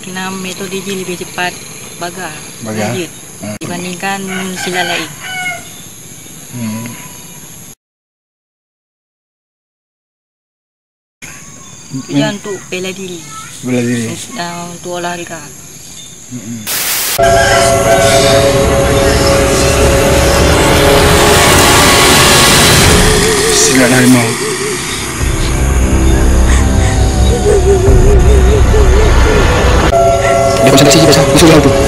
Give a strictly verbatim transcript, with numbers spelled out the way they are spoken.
Nah, metode jih lebih cepat baga, Baga? lanjut Hmm. dibandingkan silat lain. Hmm. Itu Hmm. untuk bela diri. Bela diri. Dan untuk olahraga. Hmm. Silat harimau. Dia konsentrasi je pasal musuh dalam tu.